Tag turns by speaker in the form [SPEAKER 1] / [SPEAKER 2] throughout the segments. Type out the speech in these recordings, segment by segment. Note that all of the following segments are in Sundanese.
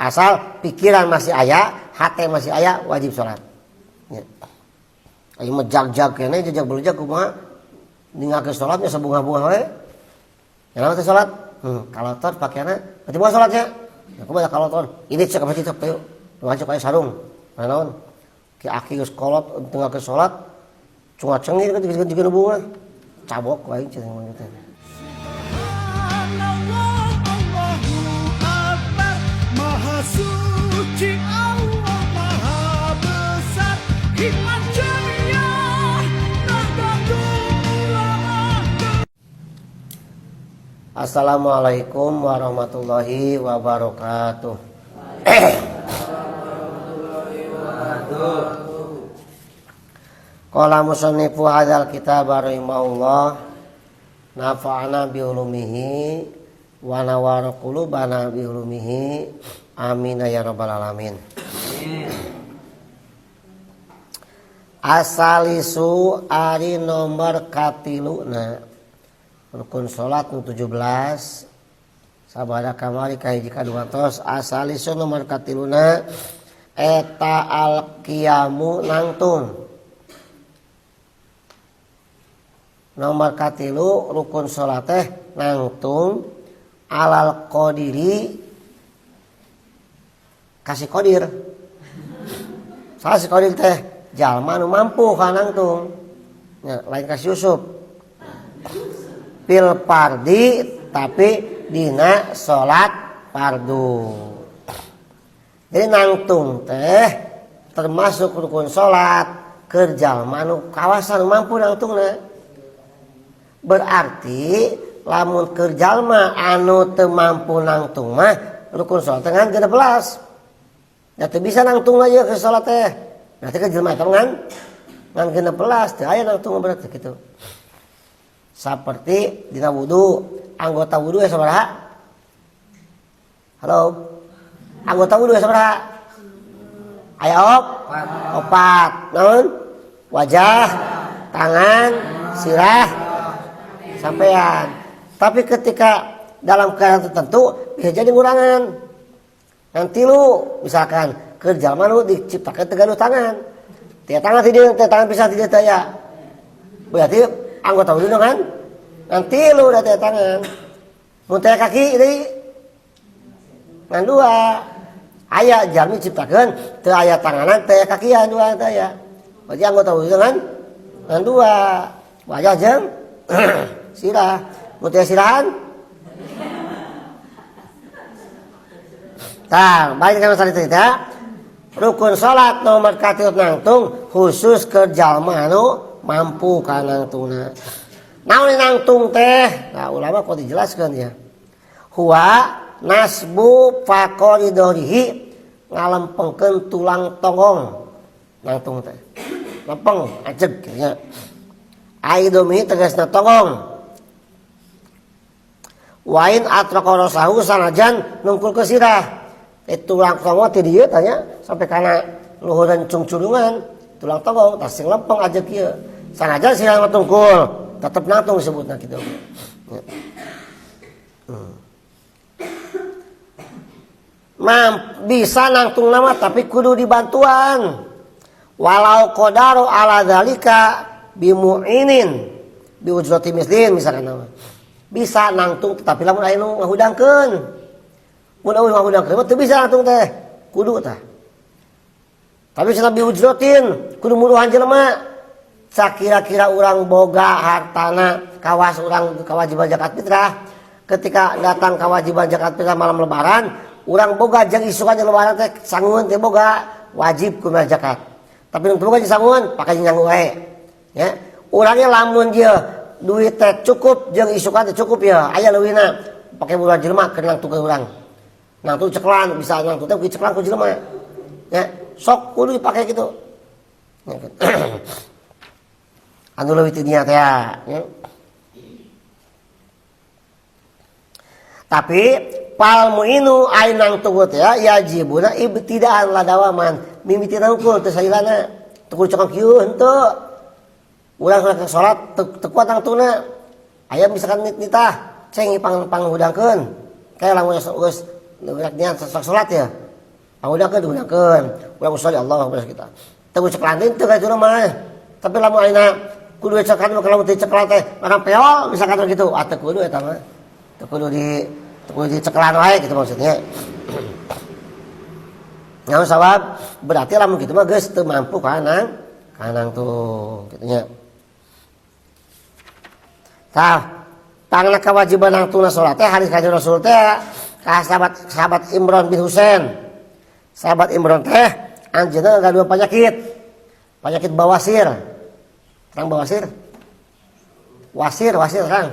[SPEAKER 1] Asal pikiran masih aya, hate masih aya, wajib sholat. Ya. Ayo mah jag-jag keneh, jajag belejag kumaha ninggalkeun sholat nya sabungah-bungah we. Ya lamun teh sholat, kalotor pakaianna, berarti moal sholatnya. Ya kumaha kalotor? Ini cek apa cek ayo. Ngancok aya sarung. Naon? Ki aki geus kolot tinggalkeun sholat, cunga cengir kan juga bunga. Cabok wae cenah teh.
[SPEAKER 2] Maha suci Allah, maha besar, hikmat jamiah, Nahdlatul Ulama.
[SPEAKER 1] Assalamualaikum warahmatullahi wabarakatuh. Qala musannifu hadzal kitab rahimahullah nafa'ana bi ulumihi wa nawwara qulubana bi ulumihi amin ya rabbal alamin. Asalisu ari nomor katiluna rukun salat nu 17 sabada kamari kahiji ka dua tos. Asalisu nomor katiluna eta al qiyamu nangtung. Nomor katilu rukun salat teh nangtung alal qadiri kasih qadir. Salah si qadir teh jalma nu mampu ka nangtung. Nya lain kasih Yusuf. Fil fardi tapi dina salat fardu. Jadi nangtung teh termasuk rukun salat keur jalma nu kawasan mampu nangtungna. Berarti lamun keur jalma anu teu mampu nangtung mah rukun salat teh ngan 16. Da teu bisa nangtung aja ke salat teh. Berarti ke jelema eta ngan 16 teu aya nangtung berarti kitu. Saperti dina wudu, anggota wudu ya sabaraha? Halo. Anggota wudu ya sabaraha? Aya opat. Naon? Wajah, tangan, sirah, sampean. Tapi ketika dalam keadaan tertentu bisa jadi ngurangan. Nanti lu misalkan keur jalma nu diciptakeun teu gaduh tangan. Tiap tangan tidak, tiap tangan bisa tidak daya. Berarti anggota wudu kan? Nanti lu udah tiap tangan. Mun teh kaki deui ngan dua. Aya jalmi ciptakeun teu aya tanganan teh kakian dua teh aya. Berarti anggota wudu kan? Ngan dua. Wajah jeung sirah. Mun teh sirahan? Tah, balik ka masalah cerita. Rukun salat nomor katilu nangtung khusus ke jalma anu mampu ka nangtungna. Naon nangtung teh? Nah, ulama kok dijelaskan ya. Huwa nasbu faqori dorihi ngalempengkeun tulang tonggong nangtung teh. Lempeng ajeg nya. Aidomi tegasna tonggong. Wain atraqa rasahu sanajan nungkul ke sirah. Tulang tonggong ti dieu tanya sampai kana luhureun cungcurungan tulang tonggong tah sing lempeng aja kieu. Sanajan sirah mah tungkul tetep nangtung disebutna kitu. Bisa nangtung nama tapi kudu dibantuan. Walau qadaru ala dzalika bimu'inin biujrati mislin misalkan nama. Bisa nangtung tetapi lamun aya nu ngahudangkeun. Mun eueuh ngahudangkeun mah teu bisa nangtung teh. Kudu tah. Tapi cenah biujratin kudu muruhan jelema. Sakira-kira urang boga hartana kawas urang kewajiban zakat fitrah. Ketika datang kewajiban zakat fitrah malam lebaran, urang boga jeung isukan lebaran teh sangueun teh boga wajib kudu zakat. Tapi nu boga jeung sangueun pake nyangu wae. Ya, urangnya lamun dia duit teh cukup jeung isukan teh cukup ya, aya leuwihna pake buruan jelema keur nangtung ke urang. Nangtung ceklan bisa nangtung teh ceklan ku jelema. Ya, sok kudu dipake kitu. Ya, gitu. Anu leuwih ti dinya teh ya. Tapi pal muinu ai nangtung teh ya yajibuna ibtidaan ladawaman mimitina hungkul teu salilana teu kudu cokang kieu henteu. Urang keur salat teu kuat nangtungna. Aya misalkan nitah ceng panghudangkeun. Kayak lamun geus rek niat salat ya. Pangudangkeun diudangkeun. Urang usolli Allahu akbar kita. Teu ceklan teh teu kitu mah. Tapi lamun ayeuna kudu ceklan mah kalau teu ceklan teh orang peol misalkan gitu. Ah teu kudu eta mah. Teu kudu di teu kudu diceklan wae gitu maksudnya. Nyaho sabab berarti lamun kitu mah geus teu mampu kana kanangtung kitu nya. Tah, pangna kewajiban nangtungna salat teh hadis kanjeng Rasul teh ka sahabat Imran bin Husain. Sahabat Imran teh anjeunna gaduh penyakit. Penyakit bawasir. Terang bawasir? Wasir, wasir terang.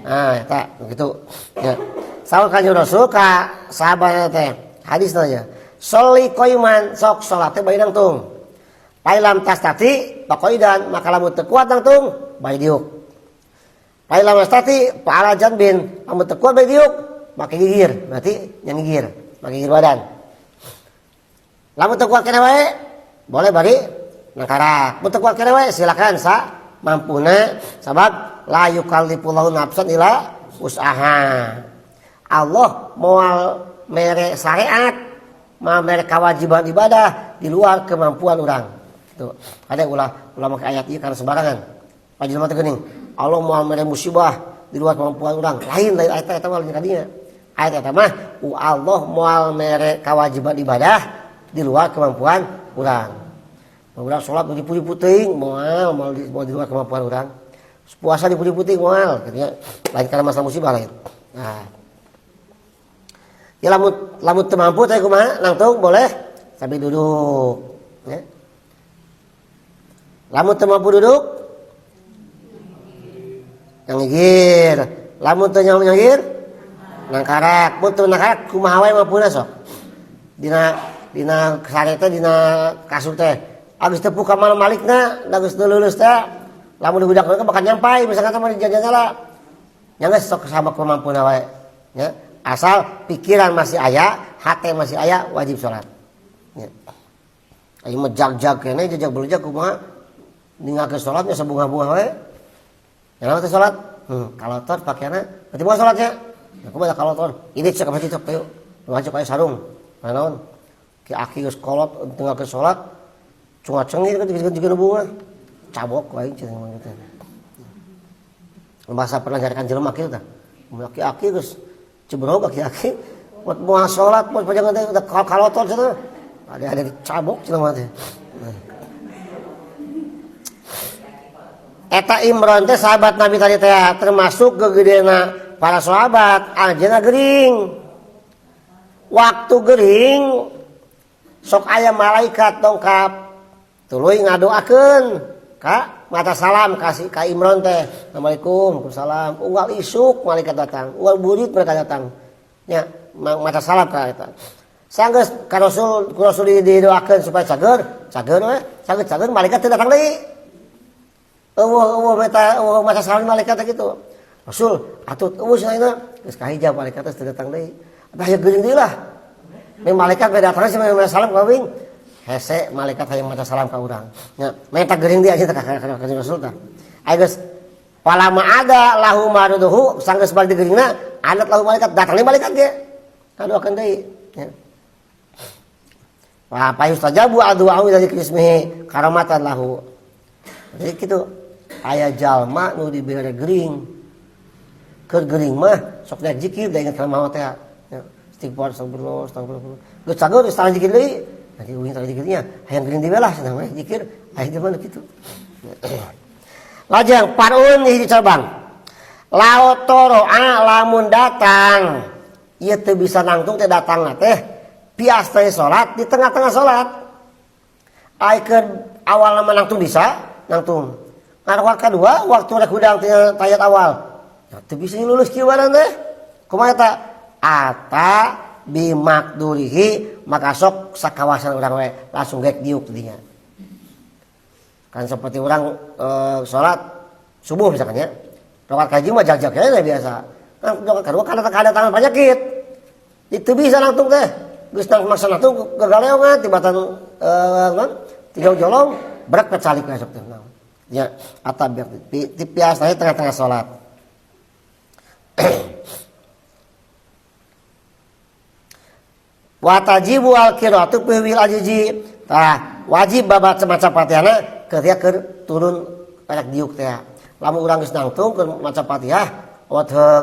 [SPEAKER 1] Nah, eta begitu. Ya. Saur kanjeng Rasul ka sahabatna teh hadisna nya. Sholli qaiman sok salat teh bari nangtung. Failam tastati faqaidan maka lamun teu kuat nangtung bari diuk. Failam tastati fa ala janbin lamun teu kuat bari diuk make gigir, berarti nya gigir, make gigir badan. Lamun teu kuat keneh wae boleh bari nangkarak. Mun teu kuat keneh wae silakan sa mampuna sabab la yukallifullahu nafsan illa wus'aha. Allah moal mere syariat, moal mere kewajiban ibadah di luar kemampuan urang. Gitu. Ada ulah make ayat ieu karena sembarangan. Pajelema teh geuning, Allah moal mere musibah di luar kemampuan urang. Lain lain ayat eta mah lain kadinya. Ayat eta mah Allah moal mere kewajiban ibadah di luar kemampuan urang. Urang salat dipuji-puji teuing moal di luar kemampuan urang. Puasa dipuji-puji moal gitu ya. Lain karena masalah musibah lain. Nah. Ya lamun teu mampu teh kumaha nangtung boleh sambil duduk ya. Lamun teu mampu duduk nyangigir, lamun teu nyangigir nangkarak, mun teu nangkarak kumaha wae mampuna sok. Dina sare teh dina kasur teh geus teu ka mana malikna, da geus teu lulus teh lamun dibudak bakal nyampai misalkan mah dijajan lah. Nya geus sok sama kemampuan wae nya. Asal pikiran masih aya, hati masih aya, wajib sholat. Ya. Ayo mah jag-jag kene, jajag belujag kumaha ninggalkeun sholatnya sabunga-bunga wae. Yang teh sholat? Kalotor pakaianna, berarti mau sholatnya. Ya kumaha kalotor? Ini cek apa cicok yuk. Wajib aya sarung. Naon? Ki aki geus kolot ninggalkeun sholat, cuma cengir kan jeung bunga. Cabok wae cenah mah kitu. Bahasa pernah nyarikan jelema kitu tah. Aki-aki geus cebrok aki-aki buat mau sholat buat pajangan teh udah kalotor cenah. Ada dicabok cenah mah teh. Eta Imran teh sahabat Nabi tadi teh termasuk gegedena para sahabat anjeunna gering. Waktu gering sok aya malaikat dongkap tuluy ngadoakeun ka mata salam kasih ka Imran teh. Assalamualaikum, waalaikumsalam. Unggal isuk malaikat datang, unggal burit mereka datang. Nya mata salam ka eta. Sanggeus ka Rasul, ku Rasul didoakeun supaya cager, cager we, cager-cager malaikat teu datang deui. Eueuh meta eueuh mata salam malaikat teh kitu. Rasul atut eueuh cenah geus kahijab malaikat teh teu datang deui. Abah aya geuring deui lah. Meh malaikat beda datang sih meh salam ka wing. Hese malaikat hayang maca salam ka urang. Nya meta geuring deui aja teh ka Rasul tah. Aya geus palama ada lahu maruduhu sanggeus balik geuringna adat lahu malaikat datang deui malaikat ge. Ngadoakeun deui nya. Wa payustajabu addu'u dari kismihi karamatan lahu. Jadi kitu aya jalma nu dibere gering. Keur gering mah sok daek zikir da inget ka maot teh. Istighfar astagfirullah astagfirullah. Geus cager geus tara zikir deui. Nanti uing tara zikirnya hayang gering deui lah cenah mah zikir aya di mana kitu. Lajeng parun hiji cabang. Laotoroa lamun datang ieu teu bisa nangtung teh datangna teh pias teh salat di tengah-tengah salat. Ai keur awalna mah nangtung bisa nangtung. Ngarwak kadua waktu rek hudang tayat awal. Ya teu bisa lulus kieu badan teh. Kumaha eta? Ata bimakdurihi maka sok sakawasan urang we langsung gek diuk dinya. Kan seperti orang salat subuh misalkan ya. Rakaat kahiji mah jag-jag keneh biasa. Kan rakaat kadua kan ada tangan penyakit. Itu bisa nangtung teh. Geus nang maksa nangtung gagaleongan tibatan naon tiga jolong berak pecalik we sok teh naon. Ya ata biasa tengah-tengah salat. Wa tajibu al-qira'atu fi wil ajiji. Tah, wajib babaca maca Fatihahna ketika keur turun rek diuk teh. Lamun urang geus nangtung keur maca Fatihah, otheug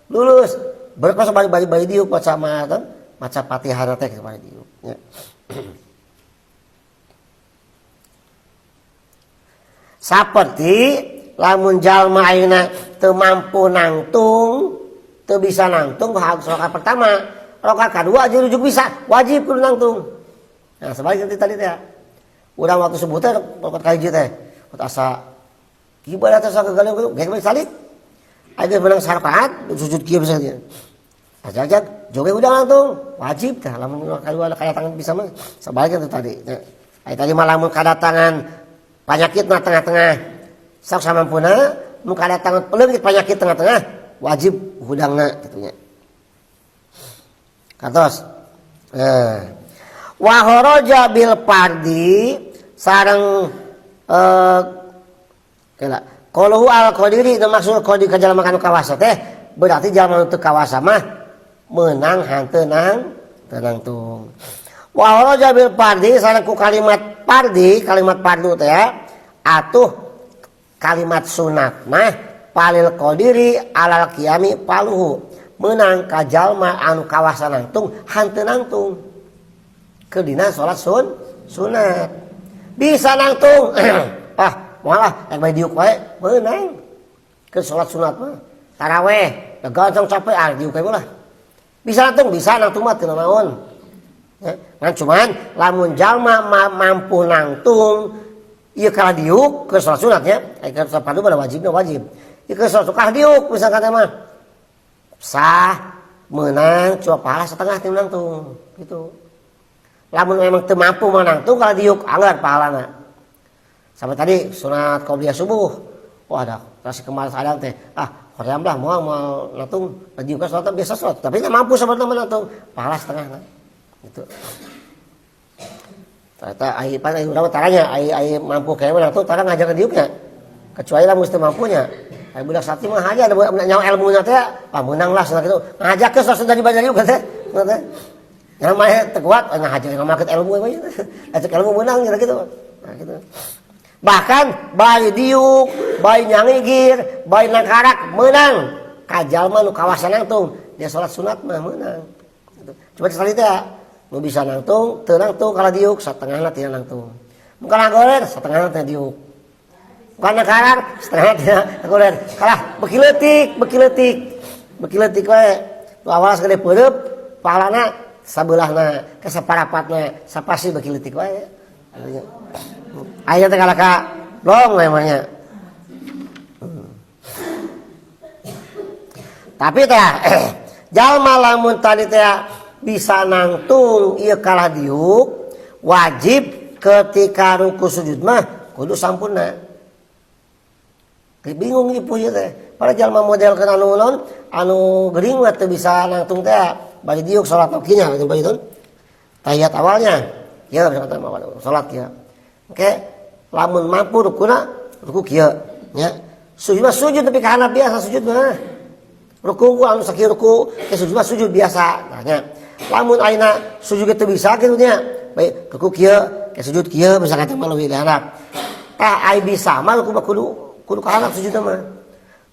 [SPEAKER 1] lulus. Berkos bari diuk maca maca Fatihahna teh bari diuk nya. Saperti lamun jalma ayeuna teu mampu nangtung, teu bisa nangtung harus rakaat pertama, rakaat kedua aja rujuk bisa, wajib kudu nangtung. Nah, sebaliknya tadi teh. Urang waktu subuh teh rakaat kahiji teh, asa ibadah teh sagala kitu, geus bae salib. Ayeuna menang sarakaat sujud kieu bisa kieu. Ajak-ajak joge udah nangtung, wajib teh lamun rakaat kedua kedatangan bisa mah. Sebaliknya teh tadi. Aya tadi mah lamun kedatangan penyakit na tengah-tengah sok samampuna, mun kadatangan leungit penyakit tengah-tengah wajib hudangna kitu nya. Katos. Wa kharaja bil fardi sareng kela qaluhu al qadiri nu maksud qadir ka jalma kanu kawasa teh berarti jalma nu teu kawasa mah meunang hanteu nang teu nangtung. Wa kharaja bil fardi sareng ku kalimat fardi, kalimat fardu teh atuh kalimat sunat mah palil qadiri alal qiyami paluhu meunang ka jalma anu kawasa nangtung hanteu nangtung ke dina salat sunat bisa nangtung ah moal ah rek bae diuk wae meunang ke salat sunat mah taraweh gancang capek ah diuk wae lah bisa nangtung mah teu naon ya, ngan cuman lamun jalma mampu nangtung ieu kalah diuk ke salat sunatnya ai ke salat fardu pada wajibna wajib ieu ke salat kalah diuk misalkan teh mah sah meunang cuma pahala setengah teu nangtung gitu. Lamun memang teu mampu menangtung kalau diuk anggar pahalana. Sampai tadi sunat qobliyah subuh. Wah dah kasih kemarin sadar teh. Ah, hoream lah moal nangtung diuk ka salat biasa salat, tapi teu mampu sabarna menangtung pahala setengah nah. Gitu. Ternyata ai pan ai urang taranya ai mampu kayak menangtung tara ngajar diuknya. Kecuali lamun teu mampunya. Ai budak sati mah aja ada nyawa ilmunya teh, ah meunang lah sunat itu. Ngajakeun salat dari badan diuk teh. Teh. Yang mah teu kuat ngahajar ngamakeun ilmu we. Acek ilmu meunang gitu. Nah gitu. Bahkan bayi diuk, bayi nyangigir, bayi nangkarak meunang. Ka jalma nu kawasan nangtung, dia salat sunat mah meunang. Gitu. Coba sekali teh nu bisa nangtung, teu nangtung kalau diuk satengahna tina nangtung. Bukan ngagoler satengahna tina diuk. Bukan nangkarak setengahna tina ngagoler. Kalah beuki leutik, beuki leutik. Beuki leutik we. Nu awalna sagede peureup, pahalana sabelahna, ke saparapatna, sapasi beuki leutik wae. Aya teh kalaka long namanya. Tapi teh jalma lamun tadi teh bisa nangtung ieu kalah diuk, wajib ketika ruku sujud mah kudu sampurna. Bingung ieu punya teh. Para jalma model kana anu naon anu gering mah teu bisa nangtung teh. Bari diuk salat okinya gitu bari itu. Tahiyat awalnya kieu bisa kata salat kieu. Oke, lamun mampu rukuna ruku kieu nya. Sujud mah sujud tapi ka handap biasa sujud mah. Ruku ku anu sakieu ruku, ke sujud mah sujud biasa tah nya. Lamun ayeuna sujud teu bisa kitu nya. Baik ruku kieu, ke sujud kieu bisa kata mah leuwih handap. Tah ai bisa mah ruku mah kudu ka handap sujud mah.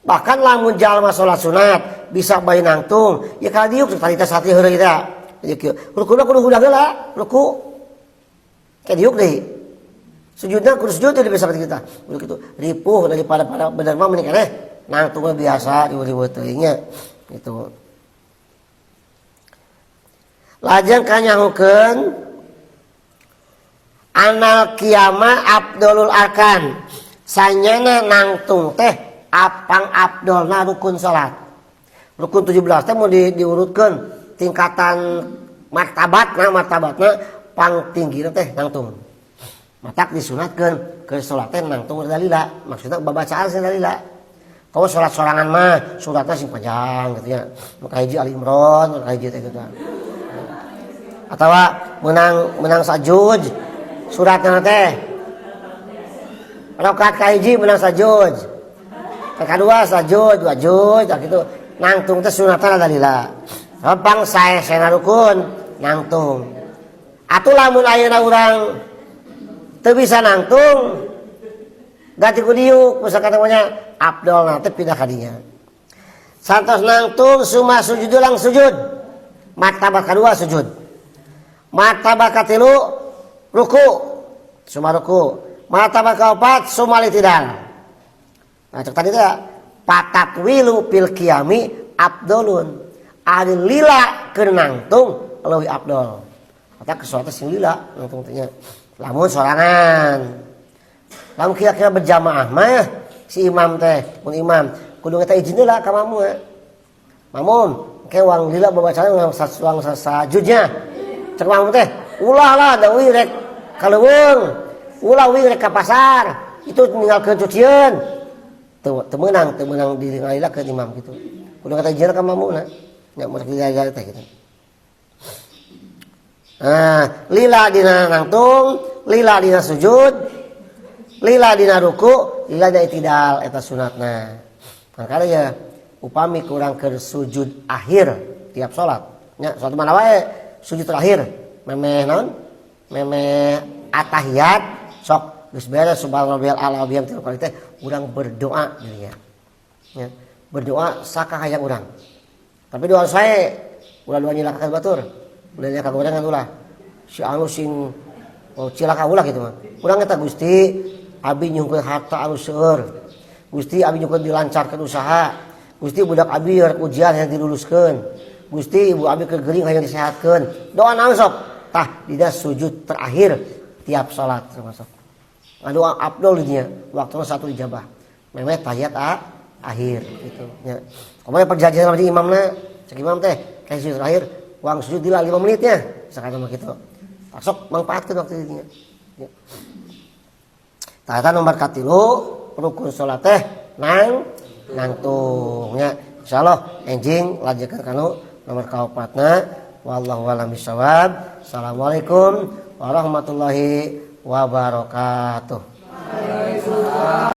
[SPEAKER 1] Bahkan lamun jalma salat sunat bisa bae nangtung, ya ka diuk tadi teh sati heureuy teh. Diuk kieu. Rukuna kudu hudang heula, ruku. Ke diuk deui. Sujudna kudu sujud deui bisa kita. Kudu kitu. Ripuh daripada pada bener mah mending keneh nangtung biasa diweuh-weuh teuing nya. Gitu. Lajeng kanyahukeun anal qiyama abdulul arkan. Sanyana nangtung teh apang abdolna rukun salat. Rukun 17 teh mau diurutkeun tingkatan martabatna pang tinggina teh nangtung. Matak disunatkeun ke salat teh nangtung dalila, maksudna babacaan sing dalila. Kalau salat sorangan mah suratna sing panjang gitu nya. Maka hiji Ali Imran, maka hiji teh gitu. Atawa menang sajuj suratna teh. Rakaat kahiji menang sajuj. Kedua sajud, wajud, tak gitu. Nangtung teh sunatan dalila. Pang sae-saena rukun. Nangtung. Atuh lamun ayeuna urang teu bisa nangtung ganti ku diuk misalkan namanya abdol teh pindah ka dinya. Santos nangtung summa sujud lang sujud. Martabat kedua sujud. Martabat katilu ruku. Summa ruku. Martabat keempat summa i'tidal. Nah, cek tadi teh fatatwilu fil qiyami afdolun. Ari lila keur nangtung leuwih afdol. Kata kesuatu sing lila nangtung teh nya. Lamun sorangan. Lamun kira-kira berjamaah mah si imam teh, mun imam kudu ngeta izin heula ka makmum. Makmum, ke wang lila babacana wang wang sajudnya. Cek makmum teh, ulah lah da uih rek ka leuweung. Ulah uih rek ka pasar. Itu ninggalkeun cucieun. Teu teu meunang, teu meunang di ngalila ke imam gitu. Kudu ngeta izin ka makmumna. Nya mun lila teh gitu. Nah, lila dina nangtung, lila dina sujud, lila dina ruku, lila dina itidal eta sunatna. Makanya ya upami kurang ke sujud akhir tiap salat. Nya salat mana wae sujud terakhir memeh naon? Memeh atahiyat sok geus beres subhana rabbiyal a'la wa bihamdihi tilu kali teh urang berdoa dirinya. Ya, berdoa sakahayang urang. Tapi doa saya ulah doa nyilakakeun batur. Ulah nyilaka gorengan ulah. Si anu sing oh, cilaka ulah gitu mah. Urang eta Gusti abi nyuhunkeun harta anu seueur. Gusti abi nyuhunkeun dilancarkeun usaha. Gusti budak abi rek ujian hayang diluluskeun. Gusti ibu abi keur gering hayang disehatkeun. Doa naon sok? Tah dina sujud terakhir tiap salat termasuk. Ngadoa afdol di dinya, waktuna satu ijabah. Memeh tahiyat akhir gitu nya. Kumaha perjanjian sama imamna, cek imam teh kayak sujud terakhir uang sujud dila 5 menitnya misalkan sama gitu. Sok manfaatkeun waktu itu nya. Ya. Tah eta nomor katilu rukun salat teh nangtung nya. Insyaallah enjing lanjutkeun kanu nomor kaopatna. Wallahu a'lam bishawab. Assalamualaikum warahmatullahi wabarakatuh.